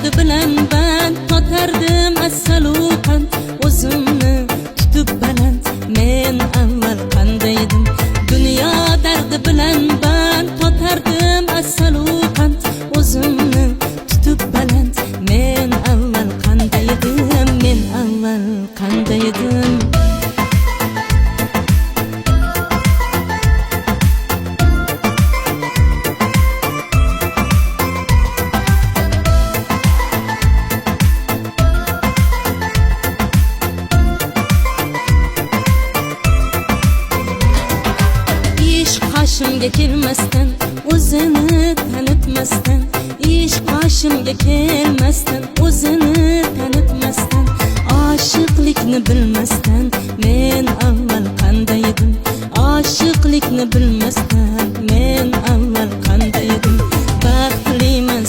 dardi bilan band, totardim asalu qand, o'zimni tutib baland. Men avval qanday edim? Dunyo dardi bilan band, totardim asalu qand, o'zimni tutib baland. Men avval qanday edim? Men avval qanday edim? Ishq qoshimga kelmasdan, o'zini tanitmasdan, ishq qoshimga kelmasdan, o'zini tanitmasdan, oshiqlikni bilmasdan, men avval qanday edim? Oshiqlikni bilmasdan, men avval qanday edim? Baxtliman.